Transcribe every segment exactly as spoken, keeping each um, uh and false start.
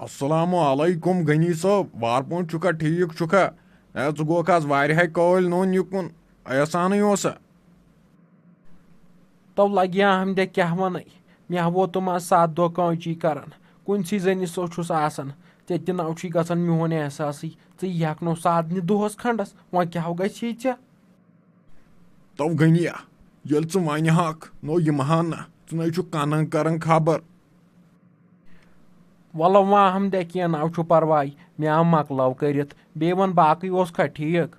السلام علیکم غنی صٲب، وارٕ پٲٹھۍ چھُکھا، ٹھیٖک چھُکھا؟ ہے، ژٕ گوکھ آز واریاہے کٲلۍ نوٚن یِکُن، احسانٕے اوسا؟ تو لگیا ہم دے کیٛاہ ونے، مےٚ ووتُم آز ستھ دۄہ کٲنچی کران، کُنسٕے زٔنِس سۭتۍ چھُس آسان، ژےٚ تہِ ناو چھُے گژھان میون احساسٕے، ژٕ یہِ ہٮ۪کھ نہٕ سادنہِ دۄہس کھنڈس، وۄنۍ کیٛاہ گژھِ ژےٚ؟ تو غنیا، ییٚلہِ ژٕ ونہِ ہاکھ، نو یِم ہا نہ، ژٕ نے چھُکھ کنن کران خبر۔ وَلہٕ وۄنۍ اَہَم دے کینٛہہ نہ چھُ پَرواے، مےٚ آو مۄکلاو کٔرِتھ۔ بیٚیہِ وَن باقٕے اوسکھا ٹھیٖک؟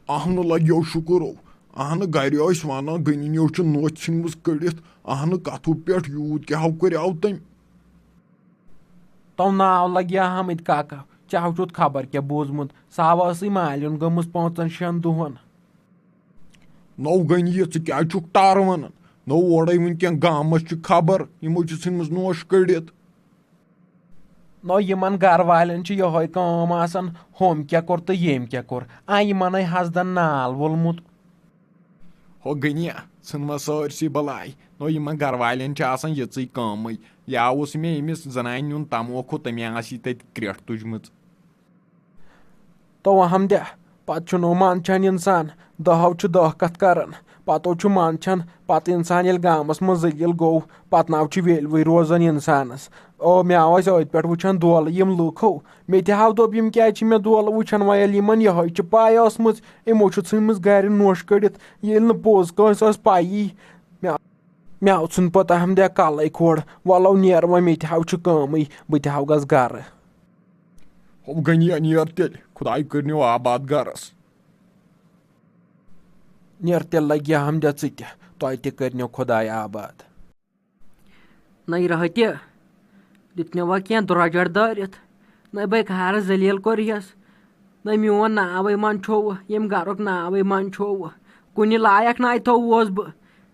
اَہنہٕ لَگیو شُکُرو، اَہنہٕ گَرِ ٲسۍ وَنان غنی نیو چھِ نوچ ژھٕنمٕژ کٔڑِتھ، اَہنہٕ کَتھوٗ پٮ۪ٹھ یوٗت کیٛاہ ہو کٔریو تٔمۍ۔ تو ناو لَگہِ ہا حامد کاکا، ژےٚ ہو چھُتھ خبر کیٛاہ بوٗزمُت، سُہ ہاو ٲسٕے مالیُن گٔمٕژ پانٛژَن شٮ۪ن دۄہَن۔ نو غنی، ژٕ کیٛازِ چھُکھ ٹارٕ وَنان؟ نو اورَے وٕنکٮ۪ن گامَس چھِ خبر، یِمو چھِ ژھٕنمٕژ نوش کٔڑِتھ۔ نو یِمَن گَرٕ والٮ۪ن چھِ یِہوٚے کٲم آسان، ہُم کیٛاہ کوٚر تہٕ ییٚمۍ کیٛاہ کوٚر۔ آ، یِمَنَے حسدَن نال ووٚلمُت۔ ہو غنیا، ژھٕنمَس سٲرسٕے بَلاے۔ نو یِمَن گَرٕ والٮ۪ن چھِ آسان یِژٕے کٲمٕے۔ یا اوس مےٚ أمِس زَنانہِ نیُن تَموکھُ، تٔمۍ آسی تَتہِ کرٛٮ۪ٹھ تُجمٕژ۔ تو وہم دیا، پتہٕ چھُنہٕ منٛدچھان انسان، دہو چھُ دہ کتھ کران، پتو چھُ منٛدچھان، پتہٕ انسان ییٚلہِ گامس منٛز ذلیل گوٚو، پتہٕ ناو چھُ ویلوٕے روزان انسانس۔ او، مےٚ آو اسہِ أتھۍ پٮ۪ٹھ وٕچھان دولہٕ یِم لُکھ ہو، مےٚ تہِ ہاو دوٚپ، یِم کیازِ چھِ مےٚ دولہٕ وٕچھان؟ وۄنۍ ییٚلہِ یِمن یِہوٚے چھِ پاے ٲسمٕژ، یِمو چھُ ژھٕنمٕژ گرِ نوٚش کٔڑِتھ، ییٚلہِ نہٕ پوٚز کٲنٛسہِ ٲس پایی۔ مےٚ، مےٚ آو ژھُن پتہٕ احمدیا کلے کھوڑ، ولو نیر وۄنۍ، مےٚ تہِ ہاو چھُ کٲمٕے، بہٕ تہِ ہاو گژھٕ گرٕ۔ ہو غنیا، نیر تیٚلہِ، خداے کٔرنیو آباد گرس۔ نیر تیٚلہِ لگیا ہمدیا ژٕ تہِ، تۄہہِ تہِ کٔرنیو خداے آباد۔ نَے رٲتہِ دیُت مےٚ وۄنۍ کینٛہہ درٛۄجر دٲرِتھ، نَے بٔے کھارٕ ذلیل کوٚر یَس، نَے میون ناوٕے منٛدچھووُ، ییٚمہِ گرُک ناوٕے منٛدچھووُ، کُنہِ لایق نَے تھوٚوُس بہٕ۔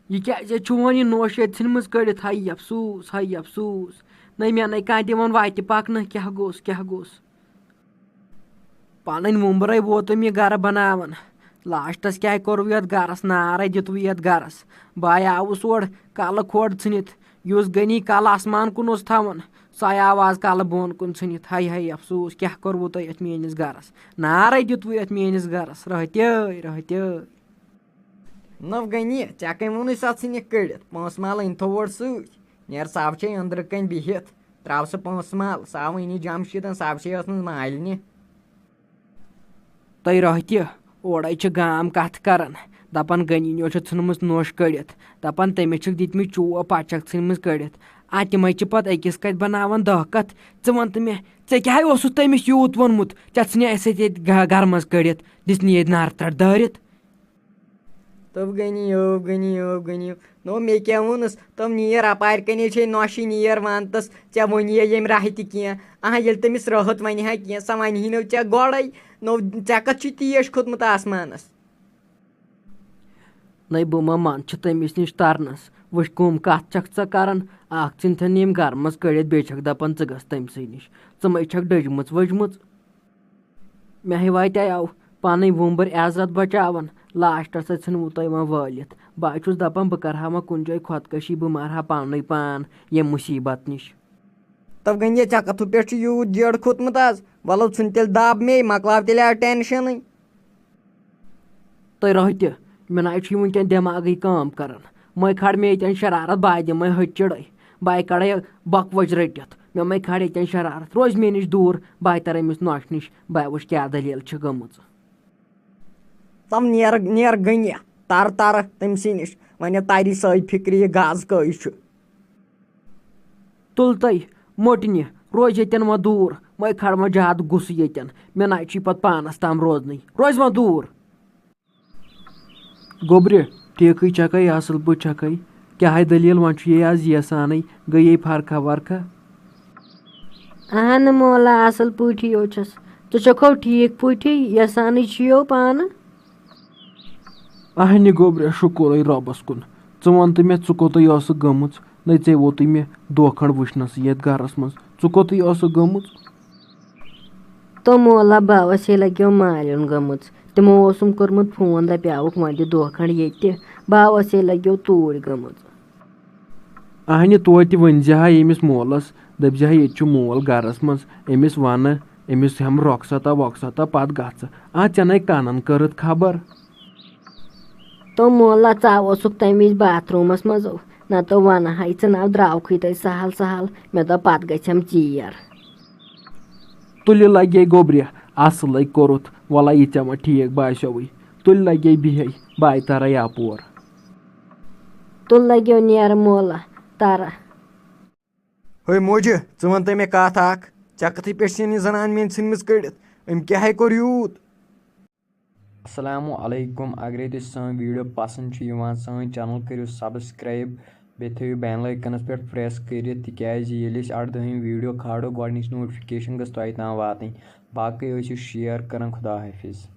یہِ کیٛازِ چھُ وۄنۍ یہِ نوش ییٚتہِ ژھٕنمٕژ کٔڑِتھ؟ ہَے افسوٗس، ہَے افسوٗس۔ نَے مےٚ نَے کانٛہہ دِوان وَتہِ پَکنہٕ، کیٛاہ گوٚژھ، کیٛاہ گوٚژھ؟ پَنٕنۍ وُمبرَے ووتُم یہِ گَرٕ بَناوان۔ لاسٹَس کیٛاہ کوٚروٕ یَتھ گَرَس؟ نارَے دیُتوٕ یَتھ گَرَس۔ بہٕ آوُس اورٕ کَلہٕ کھوڑ ژھٕنِتھ۔ یُس غنی کَلہٕ آسمان کُن اوس تھاوان، سُہ آو آز کَلہٕ بۄن کُن ژھٕنِتھ۔ ہَے ہَے افسوٗس، کیٛاہ کوٚروٕ تۄہہِ یَتھ میٛٲنِس گَرَس؟ نارَے دیُتوٕ یَتھ میٛٲنِس گَرَس۔ رٲتۍ ٲے، رٲتۍ ٲے۔ نو غنی، ژےٚ کٔمۍ ووٚنُے سۄ ژھٕنِکھ کٔڑِتھ؟ پونٛسہٕ مال أنۍ تو اورٕ سۭتۍ۔ نیر ساوچے أنٛدرٕ کنۍ بِہِتھ، تراو سُہ پونٛسہٕ مال، سۄ آو أنی جمشیٖدن، ساوچے ٲسمٕژ مالنہِ۔ تۄہہِ رۄہہِ تہِ، اورے چھِ گام کتھ کران، دپان غنی نیو چھِ ژھٕنمٕژ نوٚش کٔڑِتھ، دپان تٔمِس چھِکھ دِتمٕتۍ چوب، پتہٕ چھکھ ژھٕنمٕژ کٔڑِتھ۔ آ، تِمے چھِ پتہٕ أکِس کتھِ بناوان دہ کتھ۔ ژٕ ون تہٕ مےٚ، ژےٚ کیٛاہ اوسُتھ تٔمِس یوٗت ووٚنمُت؟ ژےٚ ژھٕنیا اسہِ سۭتۍ ییٚتہِ گہ-، گرٕ منٛز کٔڑِتھ، دِژ نہٕ ییٚتہِ نار تر دٲرِتھ۔ تہٕ غنی یو، غنی یو، غنی یو۔ نو مےٚ کیٛاہ ووٚنُس؟ تِم نیر اپارِ کنے چھے نۄشہِ نیر ونتس، ژےٚ ووٚنی یے ییٚمہِ راہہِ تہِ کینٛہہ۔ اہا، ییٚلہِ تٔمِس رٲہت ونہِ ہا کینٛہہ، سۄ ونہِ ہی نہٕ ژےٚ گۄڈے۔ نو ژےٚ کتھ چھُے تیش کھوٚتمُت آسمانس؟ نَے بہٕ ما منٛدٕ چھِ تٔمِس نِش ترنس۔ وٕچھ کٕم کتھ چھکھ ژٕ کران؟ اکھ ژھٕنتھن ییٚمۍ گرٕ منٛز کٔڑِتھ، بیٚیہِ چھکھ دپان ژٕ گژھ تٔمۍ سٕے نِش۔ ژٕ مَے چھکھ ڈٔجمٕژ ؤجمٕژ؟ مےٚ ہے واتیو پنٕنۍ وُمبٕرۍ عزت بچاوان، لاسٹس ژھٕنوٕ تۄہہِ وۄنۍ وٲلِتھ۔ بہٕ ہا چھُس دپان بہٕ کرٕ ہا وۄنۍ کُنہِ جایہِ خۄدکشی، بہٕ مارٕ ہا پانے پان ییٚمہِ مُصیبت نِش۔ تب گنجے، ژےٚ کتھٕ پٮ۪ٹھ چھُ یوٗت جیڑ کھوٚتمُت آز؟ ولو ژھُن تیٚلہِ دب مے، مۄکلاو تیٚلہِ آز ٹینشنٕے۔ تہٕ رٲتہِ، مےٚ نہ چھُے وٕنکٮ۪ن دٮ۪ماغٕے کٲم کران۔ مَے کھڑ مےٚ ییٚتٮ۪ن شرارت، بہٕ دِمَے ہُتہِ چِڑَے۔ بہٕ کڑے بۄکہٕ وَچہِ رٔٹِتھ۔ مےٚ مَے کھڑ ییٚتٮ۪ن شرارت۔ روز مےٚ نِش دوٗر، بہٕ ترے أمِس نۄشہِ نِش، بہٕ وٕچھ کیٛاہ دٔلیٖل چھِ گٔمٕژ۔ تم نیر، نیر گٔنی، تر تر تٔمۍ سٕے نِش۔ وۄنۍ تاری سٲے فِکرِ یہِ گاز کٔہۍ چھُ۔ تُل تَے موٚٹنہِ، روز ییٚتٮ۪ن وۄنۍ دوٗر، مَے کھڑ وۄنۍ زیادٕ غُصہٕ ییٚتٮ۪ن۔ مےٚ نہ چھُے پتہٕ پانس تام روزنٕے۔ روز وۄنۍ دوٗر۔ گوٚبرِ، ٹھیٖکٕے چھکھے، اصل پٲٹھۍ چھکھے؟ کیٛاہ ہے دٔلیٖل، وۄنۍ چھُ یے آز ییسانٕے، گٔیے فرقہ ورقہ؟ اہن مولا، اصل پٲٹھی یوت چھس۔ ژٕ چھکھو ٹھیٖک پٲٹھی، یسانٕے چھِیو پانہٕ؟ اہنہِ گوٚبرِ، شُکرے رۄبس کُن۔ ژٕ وَن تہٕ مےٚ، ژٕ کوٚتٕے ٲسٕکھ گٔمٕژ؟ نَے ژےٚ ووتُے مےٚ دۄہ کھنٛڈ وٕچھنَسٕے یَتھ گَرَس منٛز۔ ژٕ کوٚتٕے ٲسٕکھ گٔمٕژ؟ تہٕ مولا باوَس ہے لَگیو مالیُن گٔمٕژ۔ تِمو اوسُم کوٚرمُت فون، دَپیٛاوُکھ وۄنۍ دِ دۄہ کھنٛڈ ییٚتہِ۔ باوَس ہے لَگیو توٗرۍ گٔمٕژ۔ اہنہِ توتہِ ؤنۍ زِ ہا ییٚمِس مولس، دٔپۍ زِ ہا ییٚتہِ چھُ مول گرس منٛز، أمِس ونہٕ، أمِس ہٮ۪مہٕ رۄخصتا وۄخصتا، پتہٕ گژھٕ۔ آ، ژےٚ نے کنن کٔرٕتھ خبر۔ تو مولا، ژاو اوسُکھ تمہِ وِزِ باتھ روٗمس منٛز، نتہٕ ونہٕ ہاے ژٕ ناو درٛاوکھٕے تۄہہِ سہل سہل۔ مےٚ دوٚپ پتہٕ گژھٮ۪م ژیر۔ تُلہِ لگے گوٚبرِ، اصلٕے کوٚرُتھ، ولا یہِ ژےٚ وۄنۍ ٹھیٖک باسیوٕے۔ تُلہِ لگے بِہے، بہٕ آیہِ ترے اپور۔ تُل لگیو نیرٕ مولا ترٕ۔ ہے موجہِ، ژٕ وَن تہٕ مےٚ کَتھ اَکھ، ژےٚ کَتھٕے پٮ۪ٹھ چھَنہٕ یہِ زَنان میٛٲنۍ ژھٕنمٕژ کٔڑِتھ؟ أمۍ کیٛاہ ہے کوٚر یوٗت؟ السلام علیکم، اگرے تۄہہِ سٲنۍ video پسند چھِ یِوان، سٲنۍ channel کٔرِو subscribe، بیٚیہِ تھٲیِو bell iconس پٮ۪ٹھ press کٔرِتھ، تِکیازِ ییٚلہِ أسۍ اَردٲہِم video کھالو، گۄڈٕنِچ notification گٔژھ تۄہہِ تام واتٕنۍ۔ باقٕے ٲسِو share کران۔ خدا حافظ۔